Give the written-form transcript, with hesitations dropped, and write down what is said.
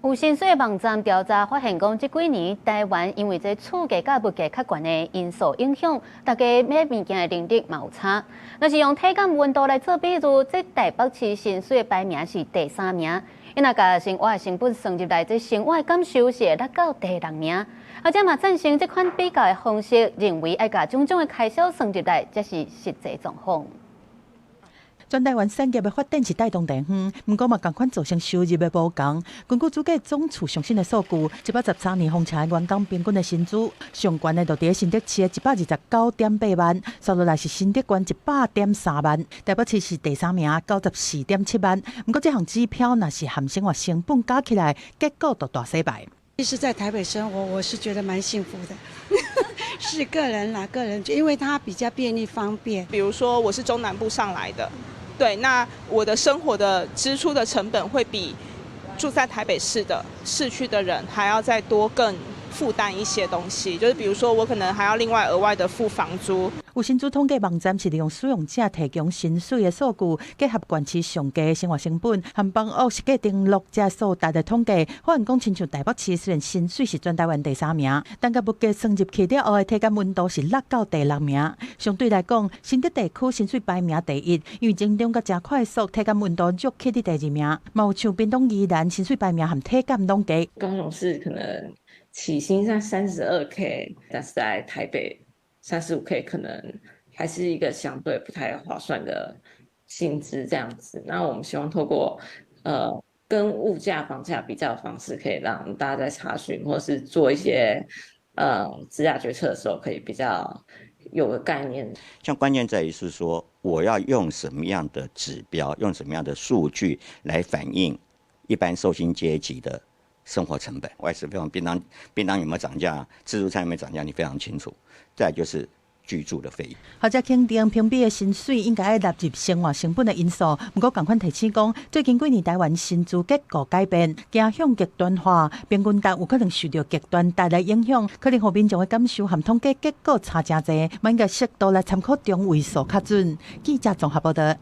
有薪水網站調查發現，講這幾年台灣因為這厝價佮物價較懸的因素影響，大家買物件的能力嘛有差。若是用體感溫度來做比喻，這台北市薪水排名是第三名，伊若共生活成本算入來，這生活感受是會落到第六名。而且嘛贊成這款比較的方式，認為愛共種種的開銷算入來，才是實際狀況。全台灣產業的發展是帶動地方，毋過嘛仝款造成收入的無仝。根據主計總處上新的數據，113年封車的員工平均的薪資上懸的就佇新竹市的129.8萬，紲落來是新竹縣100.3萬，台北市是第三名，94.7萬。毋過這項指標若是含生活成本加起來，結果就大洗牌。其實，在台北生活，我是覺得蠻幸福的，是個人啦，個人，因為它比較便利方便。比如說，我是中南部上來的。對，那我的生活的支出的成本會比住在台北市的市區的人還要再多更負擔一些東西，就是比如說我可能還要另外額外的付房租。有薪資統計網站是利用使用者提供薪水的數據，結合縣市上低的生活成本和房屋實價登錄這數據的統計，發現講親像台北市雖然薪水是全台灣第三名，但共物價算入去了後的體感溫度是落到第六名。相對來講，新竹地區薪水排名第一，因為增長閣誠快速，體感溫度弱去佇第二名。嘛有像屏東宜蘭薪水排名和體感攏低。高雄市可能起薪在32K，但是在台北35K 可能還是一個相對不太划算的薪資這樣子。那我們希望透過跟物價、房價比較的方式，可以讓大家在查詢或是做一些職涯決策的時候，可以比較有個概念。像關鍵在於是說，我要用什麼樣的指標，用什麼樣的數據來反映一般受薪階級的生活成本。外食費用、便當有沒有漲價，自助餐有沒有漲價，你非常清楚。再來就是居住的費用。學者肯定評比的薪水應該愛納入生活成本的因素，毋過仝款提醒講，最近幾年台灣薪資結構改變，走向極端化，平均值有可能受著極端帶來影響，可能予民眾的感受和統計結果差誠濟，嘛應該適度來參考中位數較準。記者綜合報道。